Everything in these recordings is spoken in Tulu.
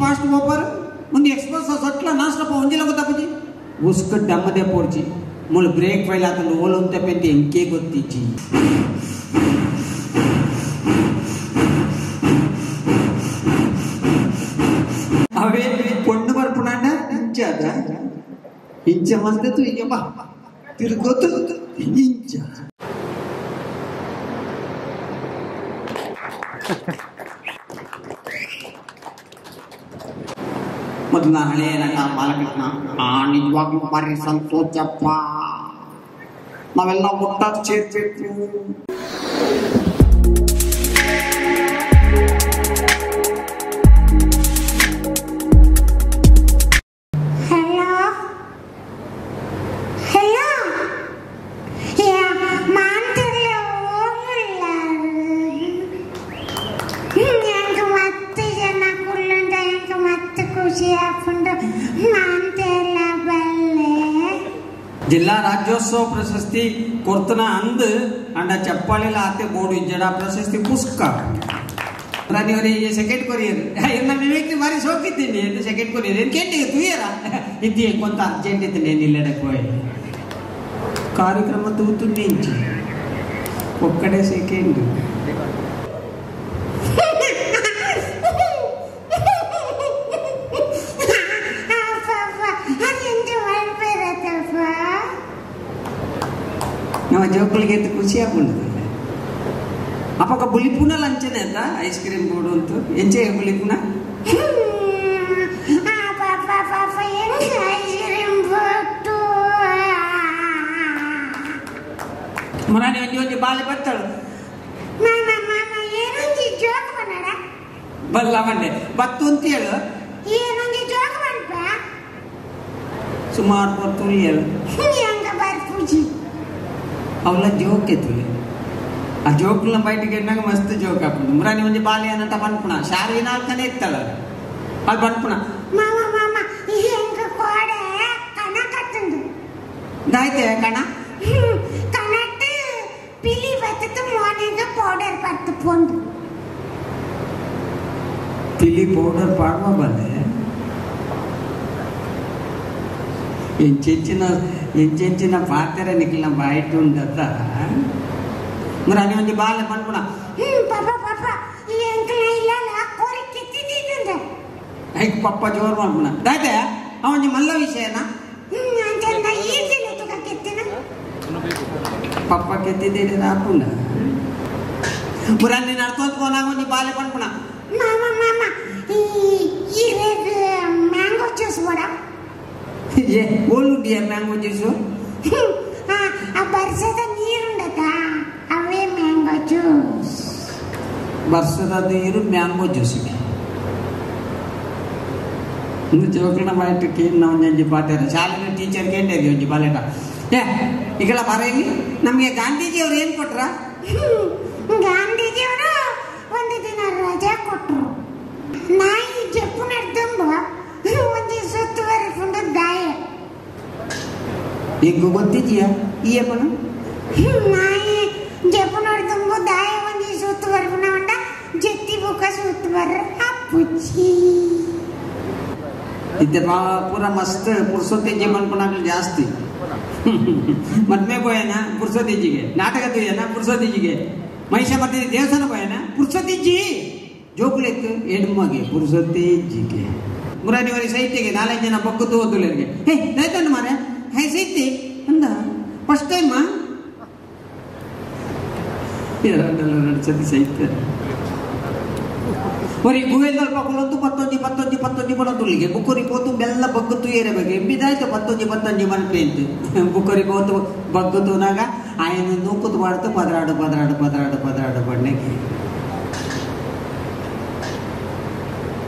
ಫಾಸ್ಟ್ ಓಪರ್ ಒಂದು ಎಕ್ಸ್ಪ್ರೆಸ್ ಸೊಟ್ಲ ನಾನ್ ಸ್ಟಾಪ್ ಒಂಜಿಲ ಗೊತ್ತಾಪುಜಿ ಉಸ್ಕು ಡಮ್ಮದೆ ಪೋಡ್ಚಿ ಮುಳು ಬ್ರೇಕ್ ಫೈಲ್ ಆತಂದು ಓಲೊಂತ ಪೆಂತಿ ಎಂಕೆ ಗೊತ್ತಿಜ್ಜಿ ಅವೇ ಪೊಣ್ಣು ಬರ್ಪುಣಾಂಡ ಇಂಚ ಅದ ಇಂಚ ಮಲ್ತದ್ದು ಇಂಚ ತಿರುಗೋತು ಇಂಚ ಮೊದಲ ಹಳೆಯ ನಟ ಬಾಲಕೃಷ್ಣ ಆ ನಿಜವಾಗ್ಲೂ ಭಾರಿ ಸಂತೋಷಪ್ಪ ನಾವೆಲ್ಲ ಒಟ್ಟಾಗಿ ಸೇರ್ಬೇಕು. ಜಿಲ್ಲಾ ರಾಜ್ಯೋತ್ಸವ ಪ್ರಶಸ್ತಿ ಕೊರ್ತನ ಅಂದ್ ಅಂಡ ಚಪ್ಪಾಳಿಲ ಆತೆ ಬೋರ್ಡು ಇಜ್ಜಡ ಪ್ರಶಸ್ತಿ ಪುಸ್ತಕ ಸೆಕೆಂಡ್ ಕೊರಿಯರ್ ನಮ್ಮ ವಿವೇಕ್ ಭಾರಿ ಸೋಕಿದ್ದೀನಿ ಸೆಕೆಂಡ್ ಕೊರಿಯರ್ ಏನು ಕೇಂಟಿಗೆ ತುಯ್ಯರ ಇದ್ದಿ కొంత ಅರ್ಜೆಂಟ್ ಇತ್ತು నేను ಇಲ್ಲಡಕ್ಕೆ ಹೋಯ್ ಕಾರ್ಯಕ್ರಮ ತೂతుంది ಇಂಚಿ ಒಕ್ಕಡೆ ಸೆಕೆಂಡ್ ನಮ್ಮ ಜೋಕುಳಿಗೆ ಎತ್ತು ಖುಷಿ ಆಗ್ಬಿಡುದು ಅಪ್ಪಕ್ಕ ಬುಲಿಪುನ ಲಂಚನೆ ಅಂತ ಐಸ್ ಕ್ರೀಮ್ ಬೋಡು ಅಂತ ಎಂಚೆ ಬುಲಿಪುನ ಮರಾನಿ ಒಂಜಿ ಒಂಜಿ ಬಾಲೆ ಬತ್ತಾಳು ಬಲ್ಲ ಬಂಡೆ ಬತ್ತು ಅಂತ ಹೇಳು ಸುಮಾರು ಬತ್ತು ಹೇಳು ಅವಳ ಜೋಕ್ ಎತ್ತುಲೆ ಆ ಜೋಕ್ಲ ಬಯಟಿಗೆ ಎನ್ನಾಗ ಮಸ್ತ್ ಜೋಕ್ ಹಾಕೊಂಡು ಮುರಾನಿ ಒಂಜಿ ಬಾಲೆ ಏನಂತ ಪನ್ಪುಣ ಶಾರಿ ನಾಲ್ಕನೇ ಇತ್ತಲ್ಲ ಅದು ಪನ್ಪುಣ ಮಾಮ ಮಾಮ ಹೆಂಗ ಕೋಡೆ ಕಣ ಕತ್ತಂದು ದಾಯ್ತೆ ಕಣ ಕಣಟ್ಟು ಪಿಲಿ ಬತ್ತತ್ತು ಮೋನೆಗೆ ಪೌಡರ್ ಪತ್ತು ಪೊಂದು ಪಿಲಿ ಪೌಡರ್ ಪಾಡುವ ಬಂದೆ ಎಂಚೆಂಚಿನ ಎಂಚೆಂಚಿನ ಪಾತ್ರೆ ನಿಕ್ಕಿನ ಬಾಯಿಟ್ಟು ಉಂಡತ್ತ ಮುರಾನಿ ಒಂಜಿ ಬಾಲೆ ಪನ್ಪುಣ ಪಾಪ ಪಾಪ ಎಂಕಲ ಇಲ್ಲ ಕೋರಿ ಕಿತ್ತಿದ್ದ ಐಕ್ ಪಪ್ಪ ಜೋರು ಮಾಡ್ಪುಣ ದಾಯ್ತೆ ಅವನಿ ಮಲ್ಲ ವಿಷಯನ ಪಪ್ಪ ಕೆತ್ತಿದ್ದೀರಿ ಹಾಪುಂಡ ಮುರಾನಿ ನಡ್ತೋತ್ಕೋನಾಗ ಒಂಜಿ ಬಾಲೆ ಪನ್ಪುಣ ಮಾಮ ಮಾಮ ಈ ಮ್ಯಾಂಗೋ ಜ್ಯೂಸ್ ಬೋಡ ಏ ಓಲು ಡಿಯರ್ ಮ್ಯಾಂಗೋ ಜ್ಯೂಸು ಆ ಬರ್ಸದ ನೀರುಂಡತ ಅವೇ ಮ್ಯಾಂಗೋ ಜ್ಯೂಸ್ ಬರ್ಸದ ನೀರು ಮ್ಯಾಂಗೋ ಜ್ಯೂಸಿಗೆ ಇನ್ನು ಜೋಕುನ ಬಾಯ್ಟಕ್ಕೆ ನಾವು ಒಂಜಿ ಪಾತ್ರೆ ಶಾಲೆನ ಟೀಚರ್ ಕೇಂದ್ರ ಒಂಜಿ ಬಾಲೆಟ ಏ ಈಗೆಲ್ಲ ಬರೀಲಿ ನಮಗೆ ಗಾಂಧೀಜಿಯವರು ಏನು ಕೊಟ್ರ? ಗಾಂಧೀಜಿಯವರು ಒಂದು ದಿನ ರಜೆ ಕೊಟ್ಟರು. ನಾಯಿ ಜಪ್ಪು ನಡೆದಂಬ ಒಂದು ಸುತ್ತುವರೆಕೊಂಡು ದಾಯ ಈಗ ಗೊತ್ತಿದೆಯಾ ಈ ಅಪ್ಪನ ನಾಯಿ ಜಪ್ಪು ನಡೆದಂಬ ದಾಯ ಒಂದು ಸುತ್ತುವರೆಪುನ ಉಂಡ ಜತ್ತಿ ಬುಕ್ಕ ಸುತ್ತುವರ ಅಪ್ಪುಚ್ಚಿ ಇದ್ದೆ ಪೂರ ಮಸ್ತ್ ಪುರ್ಸೊತ್ತಿಜ್ಜಿ ಮನ್ಪುನಾಗ್ಲು ಜಾಸ್ತಿ ಮದ್ಮೆ ಪೋಯನ ಪುರ್ಸೊತ್ತಿಜ್ಜಿಗೆ ನಾಟಕ ತುಯ್ಯನ ಪುರ್ಸೊತ್ತಿಜ್ಜಿಗೆ ಮಹಿಷ ಮರ್ದಿನಿ ದೇವಸ್ಥಾನ ಪೋಯನ ಪುರ್ಸೊತ್ತಿಜ್ಜಿ ಜೋಕುಲೆತ್ತು ಹೆಣ್ಮಗೆ ಪುರ್ಸೊತ್ತಿಜ್ಜಿಗೆ ಮುರಾನಿವರಿ ಸೈತಿಗೆ ನಾಲ್ಕು ಜನ ಬಗ್ಗು ತೋದುಲರಿಗೆ ಹೇ ದಯತಂಡು ಮಾರೆ ಹೇ ಸೈತಿ ಅಂದ ಫಸ್ಟ್ ಟೈಮ್ ಎರಡು ಸತಿ ಸೈತ ಒರಿ ಗುವೆಲ್ದಲ್ಪ ಕುಲೊಂದು ಪತ್ತೊಂಜಿ ಪತ್ತೊಂಜಿ ಪತ್ತೊಂಜಿ ಬಡೊಂದುಲ್ಲಿಗೆ ಬುಕ್ಕೊರಿ ಪೋತು ಬೆಲ್ಲ ಬಗ್ಗು ತುಯ್ಯರೆ ಬಗ್ಗೆ ಎಂಬಿದಾಯ್ತು ಪತ್ತೊಂಜಿ ಪತ್ತೊಂಜಿ ಮನ್ಪೇಂತು ಬುಕ್ಕೊರಿ ಪೋತು ಬಗ್ಗು ತೂನಾಗ ಆಯನ ನೂಕುತು ಬಾಡ್ತು ಪದರಾಡು ಪದರಾಡು ಪದರಾಡು ಪದರಾಡು ಬಣ್ಣೆಗೆ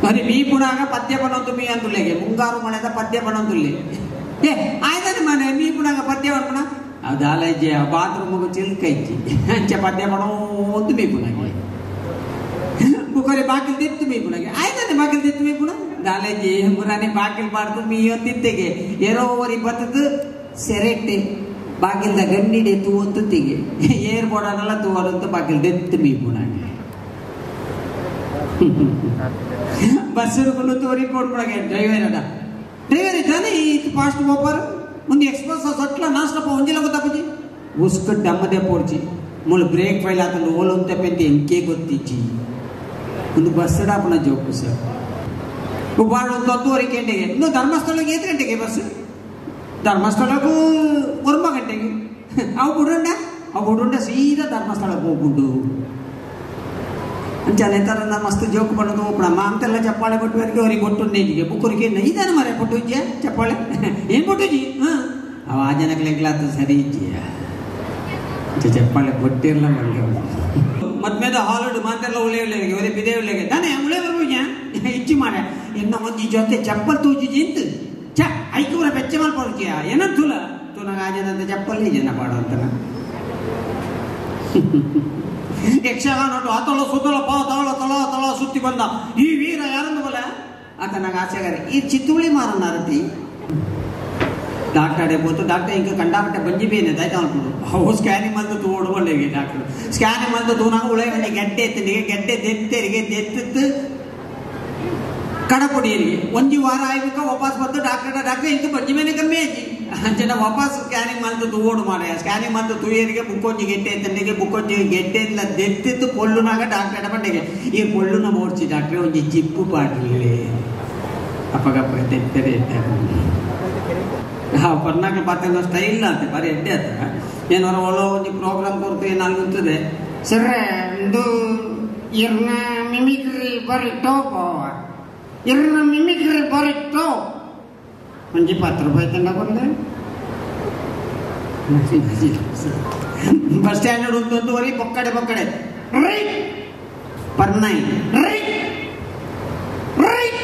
మరి మీ పునాಗ పద్య పనొందు మీ అందులేಗೆ ಮುಂಗಾರು ಮಳೆದ ಪದ್ಯ ಪನೊಂದುಲ್ಲಿ ಏ ಆಯ್ತಾನೆ ಮನೆ ಮೀ ಪುನಾಗ ಪದ್ಯ ಪನ್ಪುಣ ಅದು ಅಲಜ್ಜೆ ಬಾತ್ರೂಮ್ಗೆ ಚಿಲ್ಕ ಇಜ್ಜಿ ಅಂಚೆ ಪದ್ಯ ಪಣೋಂದು ಮೀ ಪುನಾಗೆ ಬುಕ್ಕರಿ ಬಾಕಿಲ್ ತಿತ್ತು ಮೀ ಪುನಾಗೆ ಆಯ್ತಾನೆ ಬಾಕಿಲ್ ತಿತ್ತು ಮೀ ಪುಣ ದಾಲಜ್ಜಿ ಮುರಾನಿ ಬಾಕಿಲ್ ಬಾರ್ದು ಮೀ ತಿತ್ತೆಗೆ ಏರೋ ಓರಿ ಬತ್ತದು ಸೆರೆಟ್ಟೆ ಬಾಕಿಲ್ದ ಗಣ್ಣಿಡೆ ತೂವಂತು ತಿಗೆ ಏರ್ ಬೋಡಾನಲ್ಲ ತೂವರಂತ ಬಾಕಿಲ್ ದೆತ್ತು ಮೀ ಪುನಾಗೆ ಬಸ್ ತೋರಿ ಕೊಡ್ಬಿಡಗೆ ಡ್ರೈವರ್ ಅಡ ಡ್ರೈವರ್ ಇದ್ದಾನೆ ಈ ಫಾಸ್ಟ್ ಹೋಗ್ಬಾರ ಮುಂದೆ ಎಕ್ಸ್ಪ್ರೆಸ್ ಸೊಟ್ಲ ನಾನ್ ಒಂಜಿಲ ಗೊತ್ತಾಪುಜಿ ಉಸ್ಕು ಡಮ್ಮದೆ ಪೋಡ್ಚಿ ಮೂಲ ಬ್ರೇಕ್ ಫೈಲ್ ಆತಂದು ಓಲೊಂತೆ ಪೆಂತೆ ಎಂಕೆ ಗೊತ್ತಿಜ್ಜಿ ಒಂದು ಬಸ್ ಡಾಪನ ಜೋಕು ಸರ್ ಉಬ್ಬಾಡು ಒಂದು 1:30 ಗಂಟೆಗೆ ಇನ್ನು ಧರ್ಮಸ್ಥಳಕ್ಕೆ 8 ಗಂಟೆಗೆ ಬಸ್ ಧರ್ಮಸ್ಥಳಕ್ಕೂ 9 ಗಂಟೆಗೆ ಅವು ಬಿಡುಂಡ ಅವು ಬಿಡುಂಡ ಸೀದಾ ಧರ್ಮಸ್ಥಳಕ್ಕೆ ಹೋಗ್ಬಿಟ್ಟು ಅಂಚಾನೆ ತರ ಮಸ್ತ್ ಜೋಕು ಬಣ್ಣದು ಹೋಗ್ಬಿಡಮ್ಮ ಅಂತೆಲ್ಲ ಚಪ್ಪಾಳೆ ಕೊಟ್ಟುವರೆಗೆ ಅವ್ರಿಗೆ ಕೊಟ್ಟು ನೀರಿಗೆ ಬುಕ್ಕರಿಗೆ ಇದಾನೆ ಮರೆ ಕೊಟ್ಟು ಇಜ್ಜೆ ಚಪ್ಪಾಳೆ ಏನು ಕೊಟ್ಟಿಜ್ಜಿ ಹಾಂ ಅವ ಆ ಜನಕ್ಕೆ ಲೆಗ್ಲಾತ ಸರಿ ಇಜ್ಜಿಯ ಚಪ್ಪಾಳೆ ಕೊಟ್ಟಿರಲ್ಲ ಮಲ್ಗೆ ಮದ್ಮೇದ ಹಾಲುಡು ಮಾತೆಲ್ಲ ಉಳ್ಳೆ ಉಳ್ಳೆಗೆ ಒರೆ ಬಿದೆ ಉಳ್ಳೆಗೆ ತಾನೇ ಉಳ್ಳೆ ಬರ್ಬೋಜ ಇಚ್ಚಿ ಮಾಡ ಎನ್ನ ಒಂಜಿ ಜೊತೆ ಚಪ್ಪಲ್ ತೂಜಿ ಜಿಂತ ಚ ಐಕೂರ ಬೆಚ್ಚ ಮಲ್ಪೊಡ್ಚಿಯ ಏನ ತುಲ ತುನಗ ಆ ಜನಂತ ಚಪ್ಪಲ್ ಜನ ಪಾಡಂತನ ಯಕ್ಷಗಾನ ಆತಳ ಸುತ್ತಲ ಪಾ ತಾಳ ತಳ ತಳ ಸುತ್ತಿ ಬಂದ ಈ ವೀರ ಯಾರಂದು ಬಲ ಆತನಾಗ ಆಸೆಗಾರೆ ಈ ಚಿತ್ತುಳಿ ಮಾರನಾರತಿ ಡಾಕ್ಟರ್ పోతే ಡಾಕ್ಟರ್ ఇంకా ಕಂಡಾಪಟ್ಟೆ ಬಂಜಿ ಬೇನೆ ಆಯ್ತಾ ಅನ್ಕೊಂಡು ಅವು ಸ್ಕ್ಯಾನಿಂಗ್ ಮಂದು ತೋಡ್ಕೊಂಡೇವಿ ಡಾಕ್ಟರ್ ಸ್ಕ್ಯಾನಿಂಗ್ ಮಂದು ತೂನಾಗ ಉಳೆ ಗೆಡ್ಡೆ ಎತ್ತನಿಗೆ ಗೆಡ್ಡೆ ದೆತ್ತೆರಿಗೆ ದೆತ್ತಿತ್ತು ಕಡಪೊಡಿಯರಿಗೆ ಒಂಜಿ ವಾರ ಆಯ್ಬೇಕ ವಾಪಸ್ ಬಂದು ಡಾಕ್ಟರ್ ಡಾಕ್ಟರ್ ಇಂಕ ಬಂಜಿ ಮೇಲೆ ಕಮ್ಮಿ ಆಯ್ತು ಅಂಚನ ವಾಪಸ್ ಸ್ಕ್ಯಾನಿಂಗ್ ಮಂದು ತೂವೋಡು ಮಾಡ ಸ್ಕ್ಯಾನಿಂಗ್ ಮಂದು ತೂಯರಿಗೆ ಬುಕ್ಕೊಂಜಿ ಗೆಡ್ಡೆ ಎತ್ತನಿಗೆ ಬುಕ್ಕೊಂಜಿ ಗೆಡ್ಡೆ ಇಲ್ಲ ದೆತ್ತಿತ್ತು ಪೊಳ್ಳುನಾಗ ಡಾಕ್ಟರ್ ಬಂಡೆಗೆ ಈ ಪೊಳ್ಳುನ ಮೋಡ್ಚಿ ಡಾಕ್ಟ್ರೆ ಒಂಜಿ ಜಿಪ್ಪು ಪಾಡ್ಲಿ ಅಪ್ಪಗಪ್ಪ ತೆತ್ತರೆ ಎಟ್ಟೆ ಪರ್ನಾಕ ಪಾತ್ರ ಸ್ಟೈಲ್ ಅಂತೆ ಬಾರಿ ಎಡ್ಡೆ ಆತ ಏನಾರ ಒಳ್ಳೆ ಒಂದು ಪ್ರೋಗ್ರಾಮ್ ಕೊಡ್ತು ಏನಾದ್ರು ಇರ್ತದೆ ಸರ್ ಇದು ಇರ್ನ ಮಿಮಿಕ್ರಿ ಬರಿ ಟೋಪ್ ಇರ್ನ ಮಿಮಿಕ್ರಿ ಬರಿ ಟೋಪ್ ಒಂಜಿ 10 ರೂಪಾಯಿ ತಂಡ ಬಂದೆ ಬಸ್ ಸ್ಟ್ಯಾಂಡ್ ಒಂದೊಂದುವರೆ ಬೊಕ್ಕಡೆ ಬೊಕ್ಕಡೆ ರೈಟ್ ಪರ್ನಾಯಿ ರೈಟ್ ರೈಟ್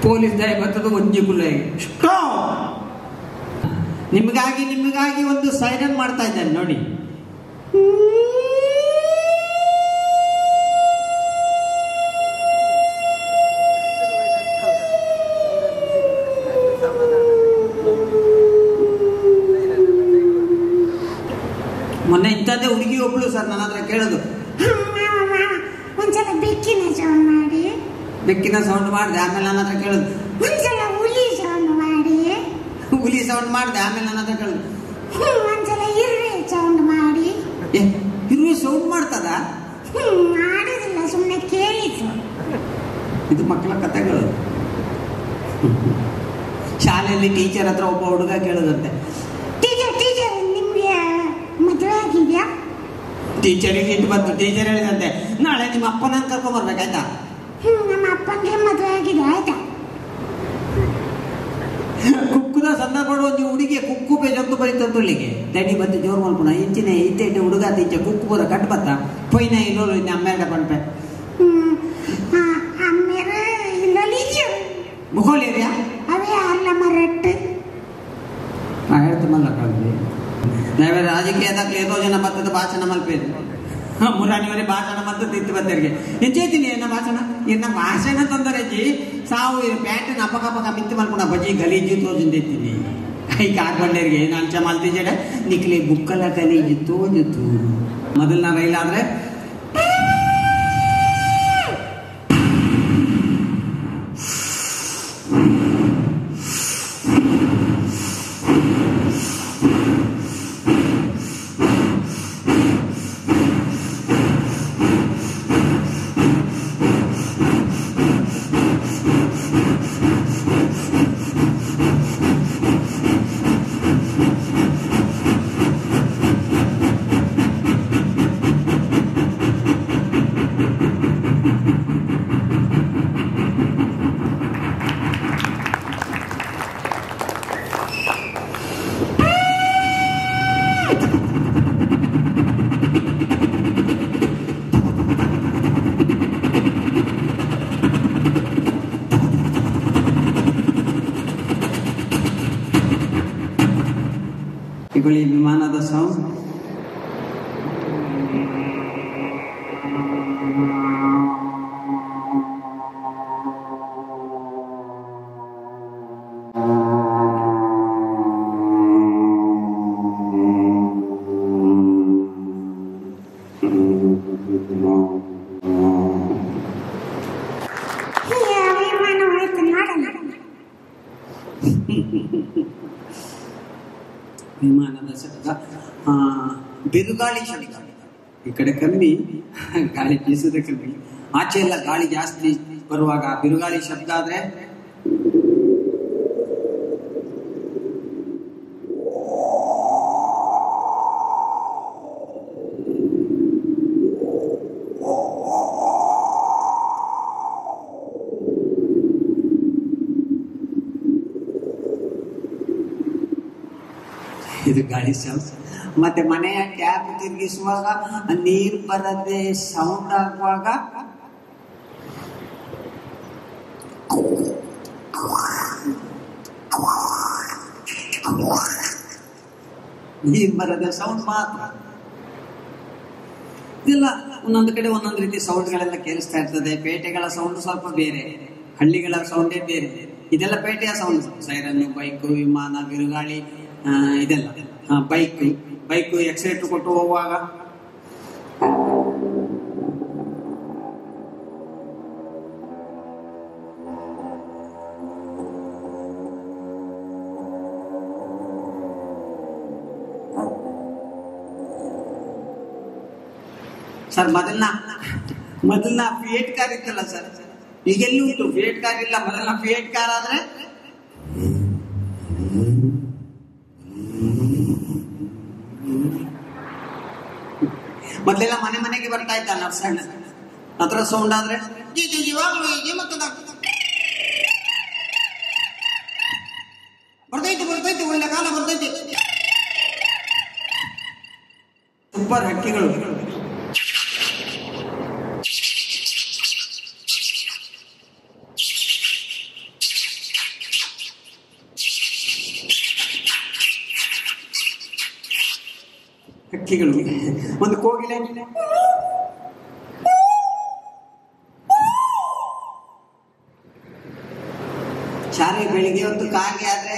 ಪೊಲೀಸ್ ದಾಯಿ ಬರ್ತದೆ ಒಂಜಿ ಕುಲ್ಲ ಸ್ಟಾಪ್. ನಿಮಗಾಗಿ ನಿಮಗಾಗಿ ಒಂದು ಸೈರನ್ ಮಾಡ್ತಾ ಇದ್ದಾನೆ ನೋಡಿ. ಮೊನ್ನೆ ಇಂಥದ್ದೇ ಹುಡುಗಿ ಒಬ್ಳು ಸರ್ ನನ್ನ ಹತ್ರ ಕೇಳೋದು, ಒಂದ್ಸಲ ಬೆಕ್ಕಿನ ಸೌಂಡ್ ಮಾಡಿ, ಬೆಕ್ಕಿನ ಸೌಂಡ್ ಮಾಡಿದೆ, ಆಮೇಲೆ ನನ್ನ ಹತ್ರ ಕೇಳೋದು ಒಂದ್ಸಲ ಹುಲಿ ಸೌಂಡ್ ಮಾಡಿ, ಹುಲಿ ಸೌಂಡ್ ಮಾಡಿದೆ, ಆಮೇಲೆ ನನ್ನ ಹತ್ರ ಕೇಳೋದು ಒಂದ್ಸಲ ಇರುವೆ ಸೌಂಡ್ ಮಾಡಿ. ಇರುವೆ ಸೌಂಡ್ ಮಾಡ್ತದ? ಮಾಡುದಿಲ್ಲ, ಸುಮ್ಮನೆ ಕೇಳಿತು. ಇದು ಮಕ್ಕಳ ಕಥೆಗಳು. ಶಾಲೆಯಲ್ಲಿ ಟೀಚರ್ ಹತ್ರ ಒಬ್ಬ ಹುಡುಗ ಕೇಳೋದಂತೆ, ಟೀಚರ್ ಟೀಚರ್ ನಿಮ್ಗೆ ಮದುವೆ ಆಗಿದ್ಯಾ? ಟೀಚರಿಗೆ ಇಟ್ಟು ಬಂತು. ಟೀಚರ್ ಹೇಳಿದಂತೆ, ನಾಳೆ ನಿಮ್ಮ ಅಪ್ಪನ ಕರ್ಕೊಂಡ್ಬರ್ಬೇಕಾಯ್ತಾ? ನಮ್ಮ ಅಪ್ಪನಿಗೆ ಮದುವೆ ಆಗಿದೆ ಆಯ್ತಾ? ಕುಕ್ಕುದ ಸಂದರ್ಭ ಒಂದು ಹುಡುಗಿಯ ಕುಕ್ಕು ಬೇಜಂತು ಬರೀತಂತುಳ್ಳಿಗೆ ದಡಿ ಬಂದು ಜೋರು ಮಲ್ಪುಣ ಇಂಚಿನ ಇತ್ತೆ ಹುಡುಗ ಇಂಚೆ ಕುಕ್ಕು ಬರ ಕಟ್ ಬತ್ತ ಪೊಯ್ನ ಇಲ್ಲೋರು ಇನ್ನು ಅಮ್ಮೇಡ ಪನ್ಪೆ ಅಮ್ಮೇರು ಇಲ್ಲೋಲಿದ್ಯು ಮುಖೋಳಿರಿಯಾ ಅವೇ ಅಲ್ಲ ಮರಟ್ಟು ಹೇಳ್ತು ಮಲ್ಲ ಕಳ್ದಿ ನಾವೇ ರಾಜಕೀಯದಾಗ ಏದೋ ಜನ ಬರ್ತದ ಭಾಷಣ ಮಲ್ಪೇದು ಮುರಾನಿವರೆ ಭಾಷಣ ಮತ್ತು ತಿತ್ತು ಬತ್ತರಿಗೆ ಎಂಚೇತೀನಿ ಎನ್ನ ಭಾಷಣ ಎನ್ನ ಭಾಷಣ ತೊಂದರೆ ಜಿ ಸಾವು ಪ್ಯಾಂಟಿನ ಅಪಕಪಕ ಮಿತ್ತು ಮಲ್ಪುಣ ಬಜಿ ಗಲೀಜು ತೋಜುಂದೆತ್ತೀನಿ I ಕಾರ್ಬಂಡೇರಿಗೆ ಏನು ಅಂಚ ಮಲ್ತಿಜಡೆ ನಿಕ್ಲಿ ಬುಕ್ಕಲ ಗಲೀಜು ತೋಜುತು. ಮೊದಲನ ರೈಲಾದ್ರೆ ಇಗೊಳ್ಳಿ ವಿಮಾನದ ಸೌಂಡ್. ವಿಮಾನದ ಶಬ್ದ, ಬಿರುಗಾಳಿ ಶಬ್ದ. ಈ ಕಡೆ ಕಮ್ಮಿ, ಗಾಳಿ ಬೀಸೋದೇ ಕಮ್ಮಿ. ಆಚೆ ಎಲ್ಲ ಗಾಳಿ ಜಾಸ್ತಿ ಬರುವಾಗ ಬಿರುಗಾಳಿ ಶಬ್ದ ಆದ್ರೆ ಇದು ಗಾಳಿ ಸೌಂಡ್. ಮತ್ತೆ ಮನೆಯ ಟ್ಯಾಪ್ ತಿರುಗಿಸುವಾಗ ನೀರು ಬರದೆ ಸೌಂಡ್ ಆಗುವಾಗ ನೀರು ಬರದೆ ಸೌಂಡ್ ಮಾತ್ರ. ಇದೆಲ್ಲ ಒಂದೊಂದು ಕಡೆ ಒಂದೊಂದು ರೀತಿ ಸೌಂಡ್ಗಳೆಲ್ಲ ಕೇಳಿಸ್ತಾ ಇರ್ತದೆ. ಪೇಟೆಗಳ ಸೌಂಡ್ ಸ್ವಲ್ಪ ಬೇರೆ, ಹಳ್ಳಿಗಳ ಸೌಂಡೇ ಬೇರೆ. ಇದೆಲ್ಲ ಪೇಟೆಯ ಸೌಂಡ್, ಸೈರನ್ನು, ಬೈಕು, ವಿಮಾನ, ಬಿರುಗಾಳಿ, ಇದೆಲ್ಲ. ಬೈಕ್ ಬೈಕ್ ಎಕ್ಸಲೇಟರ್ ಕೊಟ್ಟು ಹೋಗುವಾಗ ಸರ್, ಮೊದಲನ ಫಿಯೇಟ್ ಕಾರ್ ಇತ್ತಲ್ಲ ಸರ್, ಈಗೆಲ್ಲಿ ಉಂಟು ಫಿಯೇಟ್ ಕಾರ್ ಇಲ್ಲ. ಮೊದಲನ ಫಿಯೇಟ್ ಕಾರ್ ಆದ್ರೆ ಮೊದಲೆಲ್ಲ ಮನೆ ಮನೆಗೆ ಬರ್ತಾ ಇದ್ದ ನರ್ಸಣ್ಣ, ಹತ್ರ ಸೌಂಡ್ ಆದ್ರೆ ಬರ್ತೈತೆ ಬರ್ತೈತೆ, ಒಳ್ಳೆ ಕಾಲ ಬರ್ತೈತೆ. ಸೂಪರ್ ಹಕ್ಕಿಗಳು. ಹಕ್ಕಿಗಳು, ಒಂದು ಕೋಗಿಲೆ, ಶಾಲೆ ಬೆಳಿಗ್ಗೆ ಒಂದು ಕಾಗೆ ಆದ್ರೆ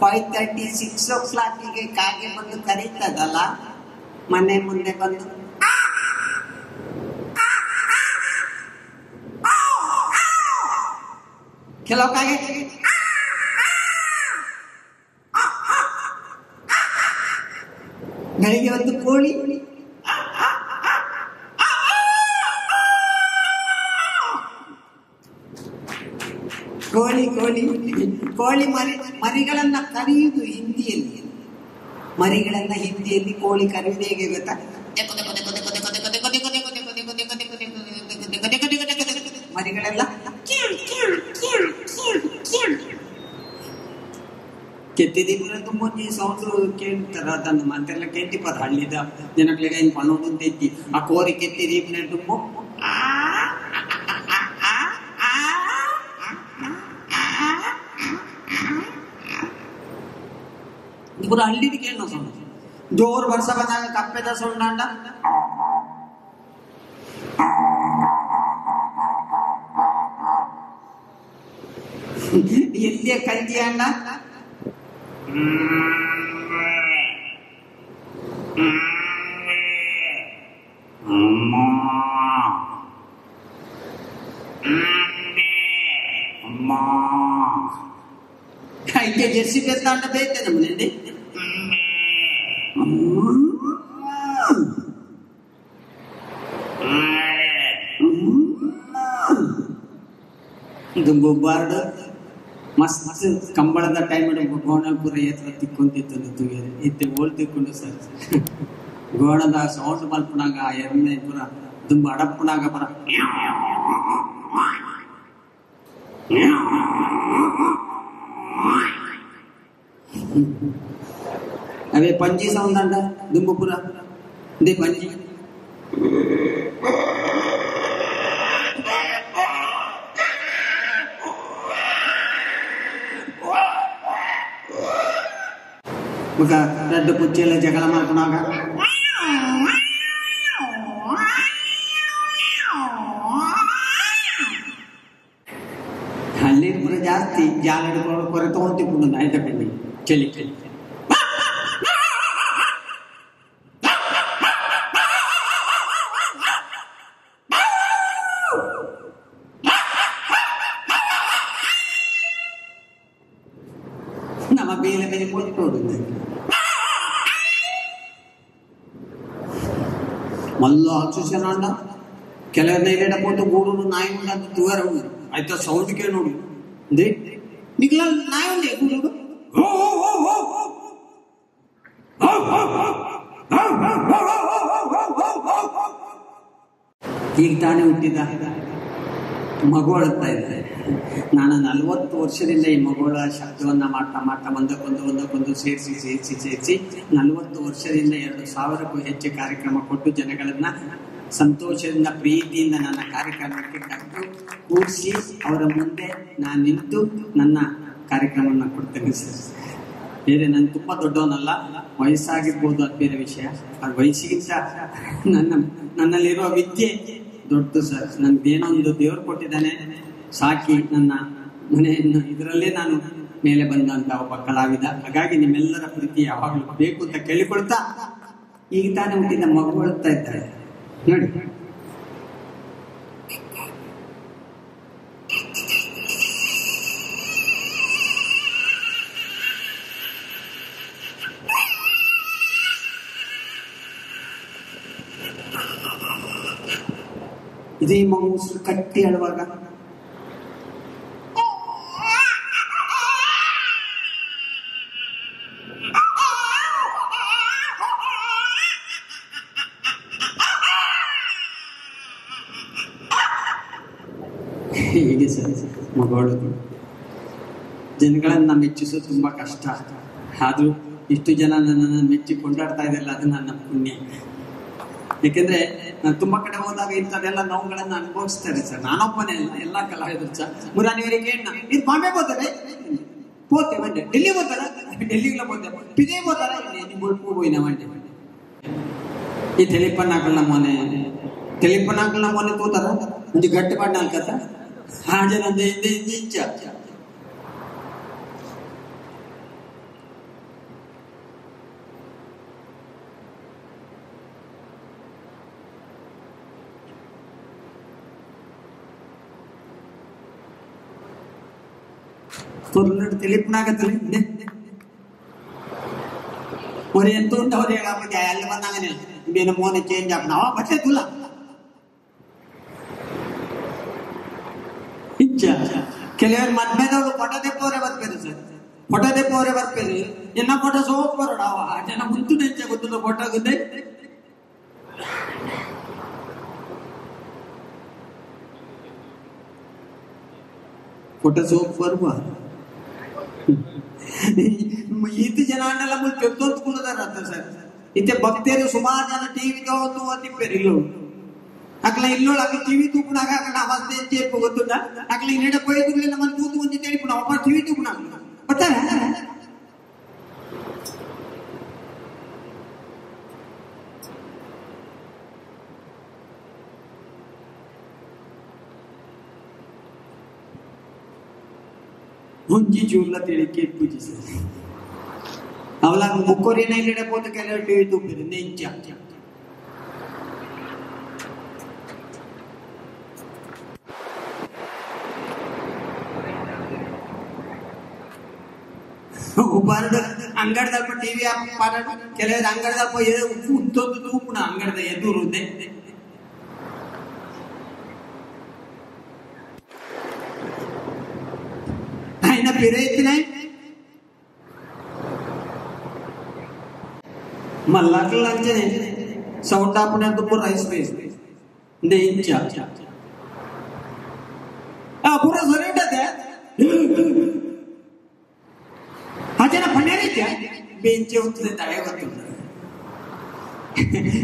5:30 6 o'clock ಕಾಗೆ ಬಂದು ಕರೀತದಲ್ಲ ಮನೆ ಮುಂದೆ ಬಂದು. ಕೆಲವು ಕಾಗೆ ಬೆಳಿಗ್ಗೆ ಒಂದು ಕೋಳಿ, ಕೋಳಿ ಕೋಳಿ ಕೋಳಿ ಮರಿ ಮರಿಗಳನ್ನ ಕರೆಯುವುದು ಹಿಂದಿಯಲ್ಲಿ. ಮರಿಗಳನ್ನ ಹಿಂದಿಯಲ್ಲಿ ಕೋಳಿ ಕರೆಯುವುದು ಹೇಗೆ ಗೊತ್ತಾ? ಮರಿಗಳೆಲ್ಲ ಕೆತ್ತಿದಿದ್ರೆ ತುಂಬ ಸೌಂಡ್ ಕೇಳ್ತಾರ ಅದನ್ನು ಮಂತೆಲ್ಲ ಕೇಳ್ತಿಪ್ಪ ಹಳ್ಳಿದ ಜನಗಳಿಗೆ ಏನು ಪಣ್ಣೋದು ಅಂತ ಇತ್ತಿ. ಆ ಕೋರಿ ಕೆತ್ತಿ ರೀಪ್ನೆ ತುಂಬ ಪೂರ ಹಳ್ಳಿದ ಕೇಳೋ ಸೌಂಡ್. ಜೋರು ವರ್ಷ ಬಂದಾಗ ಕಪ್ಪೆದ ಸೌಂಡ್ ಅಂಡ ಎಲ್ಲಿಯ ಕಂಜಿ ಅಂಡ అయితే జెర్సీ పెద్ద అంట పోయితే నమ్మనండి. ದುಂಬು ಮಸ್ತ್ ಕಂಬಳದ ಟೈಮ್ ಗೋಣಪುರ ಎತ್ತರ ತಿಕ್ಕೊಂತಿತ್ತು ಇತ್ತೆ ಓಲ್ ತಿಕ್ಕೊಂಡು ಸರ್ ಗೋಣದ ಸೌಂಡ್ ಮಲ್ಪುನಾಗ ಎಮ್ಮೆ ಪುರ ದುಂಬು ಅಡಪ್ಪುನಾಗ ಪರ ಅವೇ ಪಂಜಿ ಸೌಂಡ್ ಅಂಡ ದುಂಬುಪುರ ಇದೇ ಪಂಜಿ. ఒక రెడ్డు పుచ్చేల జగల మల్పునాಗ ಹಳ್ಳಿ ಪುರ ಜಾಸ್ತಿ ಜಾಲಡು ಕೊರೆ ತಗೊಂತಿಪ್ಪುಂಡು ನಾಯ್ತ ಪೆಂಡಿ ಚಳಿ ಚಳಿ. ನಮ್ಮ ಬೇಲೆ ಮೇಲೆ ಕೊಟ್ಟೋಡು ಮಲ್ಲ ಆಕ್ಸಿಜನ್ ಕೆಲವ್ರನ್ನ ಇಲ್ಲೇಡ ಪೋತು ಗೂಡು ನಾಯಿ ಉಂಡ ತೂವರ ಆಯ್ತಾ ಸೌಂಡ್ ಕೇಳಿ ನೋಡು ನಿಗ್ಲ ನಾಯಿ ಉಂಡೆ ಗೂಡು ಈಗ ತಾನೇ ಹುಟ್ಟಿದ ಮಗು ಅಳುತ್ತಾ ಇದೆ. ನಾನು 40 ವರ್ಷದಿಂದ ಈ ಮಗುಗಳ ಶಬ್ದವನ್ನ ಮಾಡ್ತಾ ಮಾಡ್ತಾ ಒಂದಕ್ಕೊಂದು ಸೇರಿಸಿ ಸೇರಿಸಿ ಸೇರಿಸಿ 40 ವರ್ಷದಿಂದ 2000ಕ್ಕೂ ಹೆಚ್ಚು ಕಾರ್ಯಕ್ರಮ ಕೊಟ್ಟು ಜನಗಳನ್ನ ಸಂತೋಷದಿಂದ ಪ್ರೀತಿಯಿಂದ ನನ್ನ ಕಾರ್ಯಕ್ರಮಕ್ಕೆ ಕರೆದು ಕೂರಿಸಿ ಅವರ ಮುಂದೆ ನಾನು ನಿಂತು ನನ್ನ ಕಾರ್ಯಕ್ರಮವನ್ನು ಕೊಡ್ತೇನೆ ಸರ್. ಬೇರೆ ನಾನು ತುಂಬ ದೊಡ್ಡವನಲ್ಲ, ವಯಸ್ಸಾಗಿರ್ಬೋದು ಅದು ಬೇರೆ ವಿಷಯ. ಅದು ವಯಸ್ಸಿಗಿಂತ ನನ್ನಲ್ಲಿರುವ ವಿದ್ಯೆ ದೊಡ್ಡದು ಸರ್. ನನ್ಗೇನೋ ಒಂದು ದೇವರು ಕೊಟ್ಟಿದ್ದಾನೆ, ಸಾಕಿ ನನ್ನ ಮನೆಯನ್ನು ಇದರಲ್ಲೇ ನಾನು ಮೇಲೆ ಬಂದಂತ ಒಬ್ಬ ಕಲಾವಿದ. ಹಾಗಾಗಿ ನಿಮ್ಮೆಲ್ಲರ ಪ್ರೀತಿ ಯಾವಾಗಲೂ ಬೇಕು ಅಂತ ಕೇಳಿಕೊಳ್ತಾ ಈಗ ತಾನೇ ಹುಟ್ಟಿದ ಮಗು ಅಳುತ್ತಾ ಇದ್ದಾಳೆ ನೋಡಿ. ಇದೇ ಮಗು ಉಸಿರು ಕಟ್ಟಿ ಅಳುವಾಗ ಹೀಗೆ ಸರ್ ಮಗಳು. ಜನಗಳನ್ನ ಮೆಚ್ಚಿಸೋದು ತುಂಬಾ ಕಷ್ಟ, ಆದ್ರೂ ಇಷ್ಟು ಜನ ನನ್ನನ್ನು ಮೆಚ್ಚಿ ಕೊಂಡಾಡ್ತಾ ಇದೆಯಲ್ಲ, ಅದು ನನ್ನ ಪುಣ್ಯ. ಯಾಕೆಂದ್ರೆ ನಾನು ತುಂಬಾ ಕಡೆ ಹೋದಾಗ ಇಂಥದ್ದೆಲ್ಲ ನೋವುಗಳನ್ನ ಅನುಭವಿಸ್ತಾರೆ ಸರ್. ನಾನೊಬ್ಬನೇ ಅಲ್ಲ, ಎಲ್ಲಾ ಕಲಾವಿದರು ಸರ್. ಮುರಾನಿಯವರಿಗೆ ಇದು ಬಾಂಬೆ ಹೋಗ್ತಾರೆ, ಹೋತೆ ಬಂಡೆ, ಡೆಲ್ಲಿ ಹೋಗ್ತಾರ, ಡೆಲ್ಲಿಗೆಲ್ಲ ಹೋತೆ, ಪಿದೇ ಹೋತಾರ, ಹೋಯ್ನ ಮಂಡೆ. ಈ ತೆಲಿಪನ್ನಾಕಲ್ನ ಮೊನೆ, ತೆಲಿಪನ್ನಾಕಲ್ನ ಮೊನೆ ತೋತಾರ ಒಂದು ಗಟ್ಟಿ ಪಾಡ್ ನಾಲ್ಕತ್ತ ಹಾಗೆ ನಂದು ಹಿಂದೆ ಹಿಂದೆ ಇಂಚ ತೊರ್ಲುಡು ತಿಳಿಪನಾಗತ್ತಲ್ಲ ஒரு ಎಂತ ಉಂಟು ಅವ್ರು ಹೇಳಕ್ಕೆ ಅಲ್ಲಿ ಬಂದಾಗನೆ ಬೇರೆ ಮೋನೆ ಚೇಂಜ್ ಆಗ ನಾವ ಬಟ್ಟೆ ತುಲ್ಲ ಇಚ್ಚ. ಕೆಲವರು ಮದ್ಮೆದವರು ಫೋಟೋ ತೆಪ್ಪವರೇ ಬರ್ಪೇರು ಸರ್, ಫೋಟೋ ತೆಪ್ಪವರೇ ಬರ್ಪೇರು, ಎನ್ನ ಫೋಟೋ ಸೋಪ್ ಬರೋಡ ಅವ ಜನ ಮುಂತು ನೆಂಚ ಗೊತ್ತಿಲ್ಲ ಫೋಟೋ ಗೊತ್ತೇ. ಫೋಟೋ ಸೋಪ್ ಬರುವ ಈತ ಜನ ಅನ್ನೆಲ್ಲ ಮುಲ್ ಪೆತ್ತೊಂದು ಅಂತ ಸರ್. ಇತ್ತೆ ಭಕ್ತರು ಸುಮಾರು ಜನ ಟಿವಿ ತಗೊಂಡು ತಿಪ್ಪೇರು ಇಲ್ಲೋ ಅಕ್ಲ ಇಲ್ಲೋಳು ಅಕ್ಕ ಟಿವಿ ತೂಪುನಾಗ ಅక్కడ ಅವಸ್ಥೆ చెప్పు ಗೊತ್ತುಂಡ ಅಕ್ಲ ಇನ್ನೆಡ ಪೋಯ್ದು ನಮ್ಮ ತೂತು ಒಂಜಿ తెలిಪುನ ಒಬ್ಬ ಟಿವಿ ತೂಪುನಾಗ ಬರ್ತಾರೆ. ಒಂಜಿ ಚೂರ್ಲ ತಿಳಿಕೆ ಪೂಜಿಸ ಅವಳ ಮುಕ್ಕೋರಿನ ಇಲ್ಲಿಡೆ ಪೋತು ಕೆಲವು ಟಿವಿ ತೂಪಿರು ನೆಂಚ. ಉಪಾರಡು ಅಂಗಡದಲ್ಪ ಟಿವಿ ಪಾಡ ಕೆಲವರು ಅಂಗಡದಲ್ಪ ಉತ್ತೊಂದು ತೂಪುನ ಅಂಗಡದ ಎದುರುದೆ ఆయన పేరైతున్నాయి మళ్ళా అంచనే సౌండ్ ఆపినందుకు రైస్ రైస్ ఇంచ ಪೂರ ಸರಿ ಉಂಟದೆ ಆ ಜನ ಪಣ್ಣೇರಿದ್ಯ ಬೆಂಚೆ ಉತ್ತದೆ ತಲೆ ಗೊತ್ತಿಲ್ಲ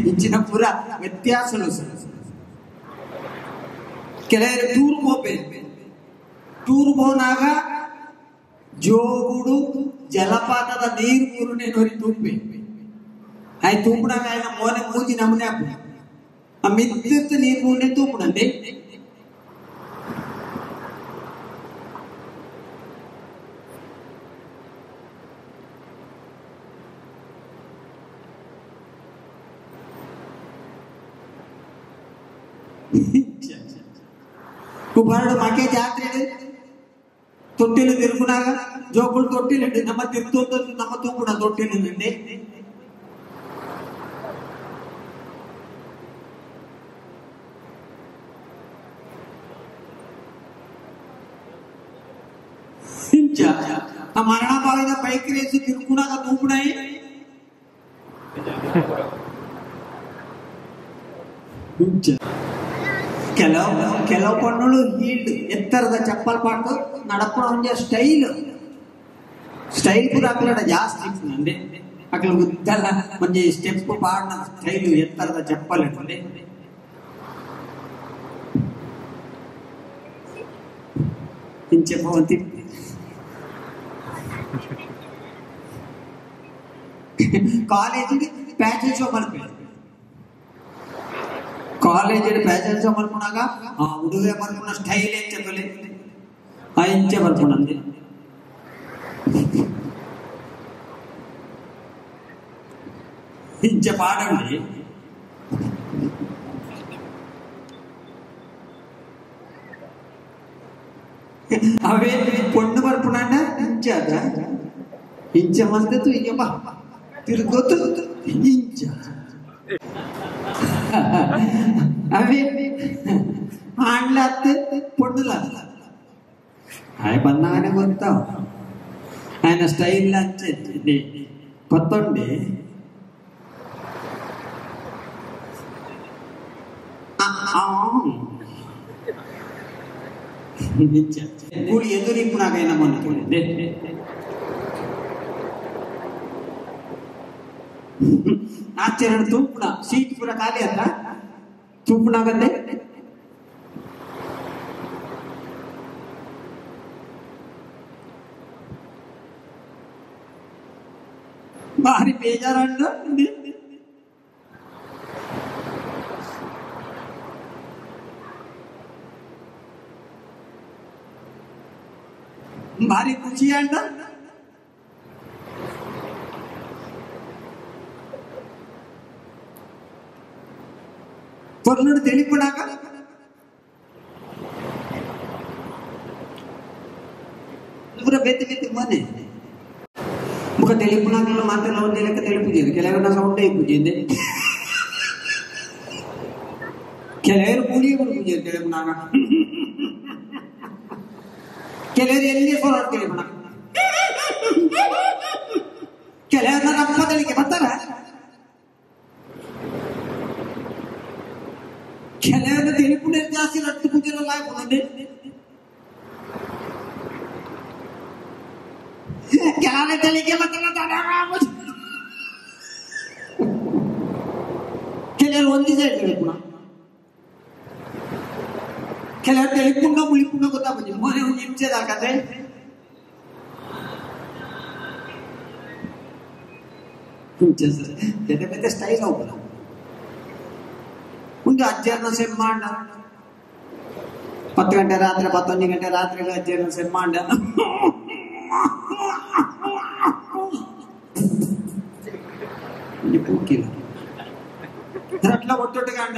ಇಂಚಿನ ಪೂರ ವ್ಯತ್ಯಾಸನು ಸರ್. ಕೆಲವರು ಟೂರ್ ಹೋಗ್ಬೇಕು, ಟೂರ್ ಹೋನಾಗ ಜೋಗುಡು ಜಲಪಾತದ ನೀರು ಮೂರನೇ ನೋಡಿ ತುಂಬಿ ಆಯ್ ತೂಪುನಾಗ ఆయన ಮೋನೆ ಮೂಜಿ ನಮೂನೆ ಹಾಕು ಆ ಮಿದ್ದಿತ್ತು ನೀರು ಮೂರನೇ ತೂಪುನಂತೆ. ಕುಬಾರಡು ಮಾಕೆ ಜಾತ್ರೆ ತೊಟ್ಟಿಲು ತಿರುಗುನಾಗ ಜೋಕುಳು ತೊಟ್ಟಿಲು ನಮ್ಮ ತಿರ್ತು ನಮ್ಮ ತೂಪುಣ ತೊಟ್ಟಿಲು ನಿಂದೆ ಆ ಮರಣ ಬಾವಿದ ಬೈಕ್ ರೇಸ್ ತಿರುಗುನಾಗ ತೂಪುಣಾಯಿ ಕೆಲವು ಕೆಲವು ಪಣ್ಣುಳು ಹೀಲ್ಡ್ ಎತ್ತರದ ಚಪ್ಪಲ್ ಪಾಟು ನಡಪುಣ ಒಂಜ ಸ್ಟೈಲ್ ಸ್ಟೈಲ್ ಪೂರ ಅಕ್ಲಡ ಜಾಸ್ತಿ ಇಪ್ಪುಂಡೆ ಅಕ್ಲ ಉದ್ದಲ ಒಂಜಿ ಸ್ಟೆಪ್ ಪಾಡ್ನ ಸ್ಟೈಲ್ ಎತ್ತರದ ಚಪ್ಪಲ್ ಇಟ್ಟುಂಡೆ ಇಂಚೆ ಪೋವಂತಿ ಕಾಲೇಜಿಗೆ ಪ್ಯಾಷನ್ ಶೋ ಮಲ್ಪೆ ಕಾಲೇಜ್ ಪ್ಯಾಷನ್ ಶೋ ಮಲ್ಪುನಾಗ ಆ ಹುಡುಗ ಮಲ್ಪುನ ಸ್ಟೈಲ್ ಎಂಚೆ ತೊಲೆ ಆ ಇಂಚೆ ಮಲ್ಪುನಂದೆ ಇಂಚೆ ಪಾಡಂడి ಅವೇ ಪೊಣ್ಣು ಬರ್ಪುನಂಡ ಇಂಚೆ ಅದ ಇಂಚೆ ಮಲ್ತದ್ದು ಇಂಚಪ್ಪ ತಿರುಗೋತು ಇಂಚ ಅವೇ ಆಂಡ್ಲತ್ತು ಪೊಣ್ಣುಲತ್ತ ಆಯ ಬಂದಾಗನೆ ಗೊತ್ತಾವ ఆయన ಸ್ಟೈಲ್ ಅಂಚೆ ಪತ್ತೊಂಡೆ ಕೂಳಿ ಎದುರಿಪ್ಪುನಾಗ ನಮ್ಮನ್ನು ಆಚರಣೆ ತೂಪುಣ ಸೀಟ್ ಪೂರ ಖಾಲಿ ಅತ್ತ ತೂಪುಣಾಗಂದೆ ಭಾರಿ ಬೇಜಾರಂಡ ಭಾರಿ ಖುಷಿ ಅಂಡ ಪೊರ್ಲುಡು ತಿಳಿಪುನಾಗ ಪೂರ ಬೇತೆ ಬೇತೆ ಮನೆ ಮುಖ ತಿಳಿಪುನಾಗಲೂ ಮಾತೆಲ್ಲ ಒಂದೇ ಲೆಕ್ಕ ತಿಳಿಪುಜೇರು ಕೆಲವರ ಸೌಂಡೇ ಪೂಜೆ ಕೆಲವರು ಕೂಲಿ ಪೂಜೆ ತಿಳಿಪುನಾಗ ಕೆಲವರು ಎಲ್ಲಿ ಸೊರ ತಿಳಿಪುಣ ಕೆಲವರು ರಪ್ಪ ತಳಿಕೆ ಬರ್ತಾರ ಕೆಲವರು ತಿಳಿಪುಣ ಜಾಸ್ತಿ ರಟ್ಟು ಪೂಜೆಲ್ಲ ಆಯ್ತು ಕೆಲವರ ತಳಿಕೆ ಬರ್ತಾರ ಕೆಲವರು ಒಂದೇ ಸೈಡ್ ತಿಳಿಪುಣ ಕೆಲವರು ತಿಳಿಪುಂಡ ಮುಳಿಪುಂಡ ಗೊತ್ತಾಗ್ಬೋದು ಮೊನ್ನೆ ಒಂದು ಹಿಂಸೆದಾಕತ್ತೆ ಬೇರೆ ಬೇರೆ ಸ್ಟೈಲ್ ಹೋಗೋಣ ಒಂದು ಅಜ್ಜರ್ನ ಸೆಮ್ಮಾಂಡ 10 ಗಂಟೆ ರಾತ್ರಿ 11 ಗಂಟೆ ರಾತ್ರಿ ಅಜ್ಜರ್ನ ಸೆಮ್ಮಾಂಡ ಪೂಕಿಲ್ಲ ಅಟ್ಲ ಒಟ್ಟೊಟ್ಟಿಗೆ ಅಂಡ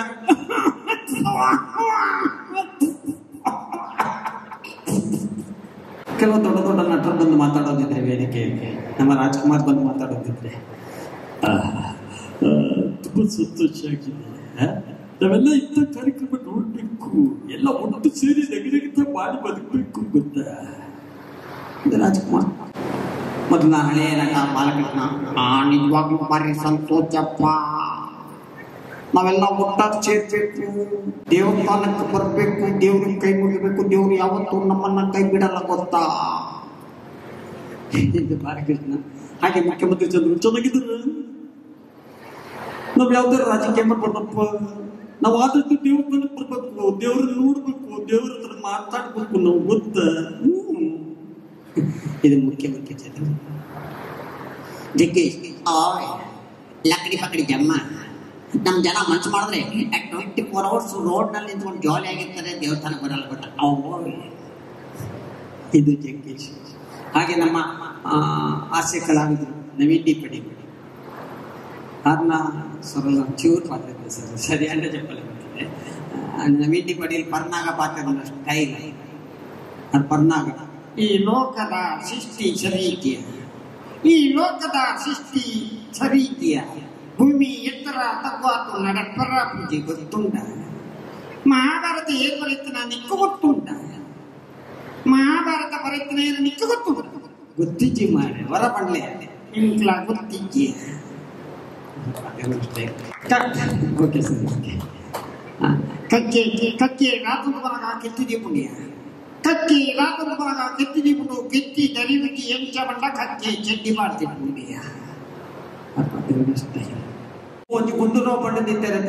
ಕೆಲವು ದೊಡ್ಡ ದೊಡ್ಡ ನಟರು ಬಂದು ಮಾತಾಡೋದಿದ್ರೆ ವೇದಿಕೆಯಲ್ಲಿ ನಮ್ಮ ರಾಜ್ಕುಮಾರ್ ಬಂದು ಮಾತಾಡೋದಿದ್ರೆ ತುಂಬ ಸಂತೋಷ ಆಗಿದೆ. ನಾವೆಲ್ಲ ಇಂಥ ಕಾರ್ಯಕ್ರಮ ನೋಡಬೇಕು, ಎಲ್ಲ ಒಟ್ಟು ಸೇರಿ ನಗರಗಿಂತ ಮಾಡಿ ಬದುಕಬೇಕು ಗೊತ್ತಾ. ರಾಜ್ಕುಮಾರ್ ಮೊದಲ ಹಳೆಯ ನಟ ಬಾಲಕೃಷ್ಣ ನಿಜವಾಗ್ಲೂ ಭಾರಿ ಸಂತೋಷಪ್ಪ, ನಾವೆಲ್ಲ ಒಟ್ಟಾಗಿ ಸೇರ್ಬೇಕು, ದೇವಸ್ಥಾನಕ್ಕೆ ಬರಬೇಕು, ದೇವ್ರಿಗೆ ಕೈ ಮುಗಿಬೇಕು, ದೇವ್ರು ಯಾವತ್ತೂ ನಮ್ಮನ್ನ ಕೈ ಬಿಡಲ್ಲ ಗೊತ್ತಾ ಇದು ಬಾಲಕೃಷ್ಣ. ಹಾಗೆ ಮುಖ್ಯಮಂತ್ರಿ ಚಂದ್ರ ಚೆನ್ನಾಗಿದ್ದಾರೆ. ನಾವ್ ಯಾವ್ದಾರು ರಾಜಕೀಯ ಮಾಡ್ಬಾರ್ದಪ್ಪ, ನಾವು ಆದಷ್ಟು ದೇವಸ್ಥಾನಕ್ಕೆ ಬರ್ಬೇಕು, ದೇವ್ರನ್ನ ನೋಡ್ಬೇಕು, ದೇವ್ರ ಹತ್ರ ಮಾತಾಡ್ಬೇಕು ನಾವು ಗೊತ್ತಾ. ಇದು ಮುಖ್ಯಮಂತ್ರಿ ಚಂದ್ರ. ಜಗ್ಗೇಶ್ ಆಯ್ ಲಕ್ಕಡಿ ಪಕ್ಕಡಿ ಜಮ್ಮ ನಮ್ಮ ಜನ ಮನ್ಸು ಮಾಡಿದ್ರೆ 24 ಅವರ್ಸ್ ರೋಡ್ನಲ್ಲಿ ನಿಂತ್ಕೊಂಡು ಜಾಲಿ ಆಗಿರ್ತಾರೆ, ದೇವಸ್ಥಾನಕ್ಕೆ ಬರಲ್ಲ ಗೊತ್ತಾ. ಇದು ಜಗ್ಗೇಶ್. ಹಾಗೆ ನಮ್ಮ ಹಾಸ್ಯ ಕಲಾವಿದರು ನವೀನ್ ಡಿ ಪಡಿ ಅದನ್ನ ಸರಳ ಚೂರು ಪಾತ್ರ ಸರ್ ಸರಿ ಅಂತ చెప్పలే. ನವೀನ್ ಡಿ ಪಡೀಲ್ ಪರ್ನಾಗ ಪಾತ್ರ ಸ್ಟೈಲ್ ಅದು ಪರ್ನಾಗ ಈ ಲೋಕದ ಸೃಷ್ಟಿ ಸರಿ ಈ ಲೋಕದ ಸೃಷ್ಟಿ ಸರಿ ಭೂಮಿ ಎತ್ತರ ತಗ್ವಾತು ನಡಪರ ಪೂಜೆ ಗೊತ್ತುಂಟ. ಮಹಾಭಾರತ ಏನ್ ಬರೀತನ ನಿಕ್ಕು ಗೊತ್ತುಂಟ. ಮಹಾಭಾರತ ಬರೀತನ ಏನು ನಿಕ್ಕು ಗೊತ್ತುಂಟ. ಗೊತ್ತಿಜ್ಜಿ ಮಾರೆ ಹೊರ ಬಂಡ್ಲೆ ಇಂಕ್ಲ ಗೊತ್ತಿಜ್ಜಿ. Okay sir okay. ಕಕ್ಕೆ ಕಕ್ಕೆ ರಾತಂದು ಬರಗ ಕೆತ್ತಿದಿ ಪುಣ್ಯ ಕಕ್ಕೆ ರಾತಂದು ಬರಗ ಕೆತ್ತಿದಿ ಪುಂಡು ಕೆತ್ತಿ ದರಿವಿಗೆ ಎಂಚ ಬಂಡ ಕಕ್ಕೆ ಚೆಡ್ಡಿ ಮಾಡ್ತೀನಿ ಪುಣ್ಯ. ಒಂದು ಗುಂಡೂರಾವ್ ಪಂಡದಿದ್ದಾರೆ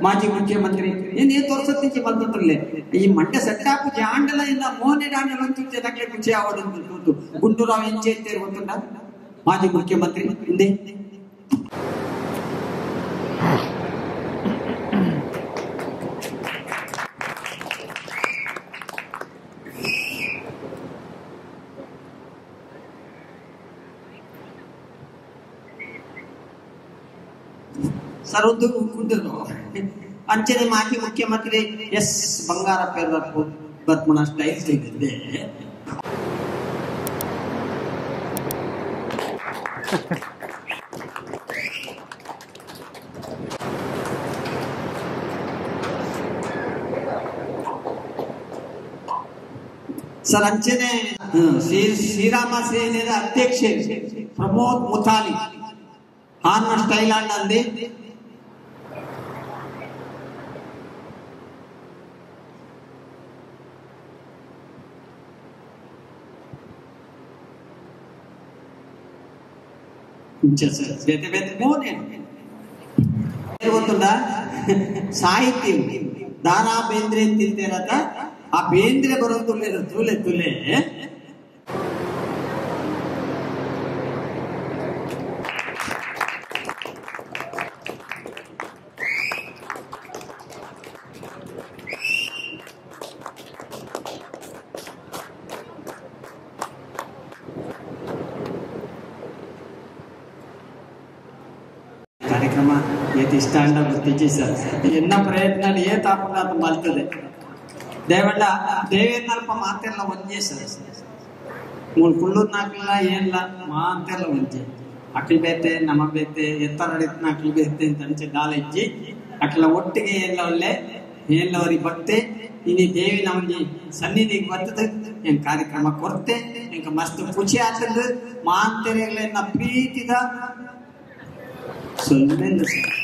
ಮಾಜಿ ಮುಖ್ಯಮಂತ್ರಿ ಏನ್ ತೋರ್ಸತ್ತಿಂಚಿ ಬಂతుంటలే ಈ ಮಂಡ್ಯ ಸೆಟ್ಟಾಪು ಜಾಂಡಲ ಇನ್ನ ಮೋನೆ ದಾಂಡಲ ಅಂತ ನಕ್ಲೆ ಖುಷಿ ಆವಡು ತೂತು ಗುಂಡೂರಾವ್ ಏನ್ చేస్తారు ಗೊತ್ತುಂಟ ಮಾಜಿ ಮುಖ್ಯಮಂತ್ರಿ ಹಿಂದೆ ಸರ್ ಗುಂಡೂರಾವ್ ಅಂಚನೆ ಮಾಜಿ ಮುಖ್ಯಮಂತ್ರಿ ಎಸ್ ಬಂಗಾರಪ್ಪ ಬರ್ಪುಣ ಸ್ಟೈಲ್ ತೆಗೆದಿದ್ದೆ. ಸರ್ ಅಂಚನೆ ಶ್ರೀರಾಮ ಸೇನೆಯ ಅಧ್ಯಕ್ಷ ಪ್ರಮೋದ್ ಮುತಾಲಿ ಆನ್ನ ಸ್ಟೈಲ್ ಅಂಡಿ ಗೊತ್ತುಂಟ ಸಾಹಿತ್ಯ ದಾರಾ ಬೇಂದ್ರೆ ತಿಂತೇರತ ಆ ಬೇಂದ್ರೆ ಬರೋ ತುಲೆ ತುಲೆ ತುಲೆ ಕಾರ್ಯಕ್ರಮ ಏತಿ ಇಷ್ಟ ಅಂಡ ಗೊತ್ತಿಜ್ಜಿ ಸರ್. ಎನ್ನ ಪ್ರಯತ್ನ ಏ ತಾಪುಂಡ ಅದು ಮಲ್ತದೆ ದೇವಣ್ಣ ದೇವೇನಲ್ಪ ಮಾತೆಲ್ಲ ಒಂಜೇ ಸರ್. ಮೂರು ಕುಳ್ಳೂರ್ ನಾಕ್ಲ ಏನಿಲ್ಲ ಮಾತೆಲ್ಲ ಒಂಜೆ. ಅಕ್ಲು ಬೇತೆ ನಮ ಬೇತೆ ಎತ್ತರ ನಡಿತ್ನ ಅಕ್ಲು ಬೇತೆ ಅಂತ ಅಂಚೆ ದಾಲ ಇಜ್ಜಿ ಅಕ್ಲ ಒಟ್ಟಿಗೆ ಏನ್ಲ ಒಳ್ಳೆ ಏನ್ಲ ಅವ್ರಿಗೆ ಬತ್ತೆ ಇನಿ ದೇವಿನ ಒಂಜಿ ಸನ್ನಿಧಿಗೆ ಬರ್ತದೆ ಏನ್ ಕಾರ್ಯಕ್ರಮ ಕೊರ್ತೆ ಎಂಕ ಮಸ್ತ್ ಖುಷಿ ಆತದ ಮಾತೆರೆಗ್ಲೆನ್ನ ಪ್ರೀತಿದ ಸೊಲ್ಮೆಂದು ಸರ್.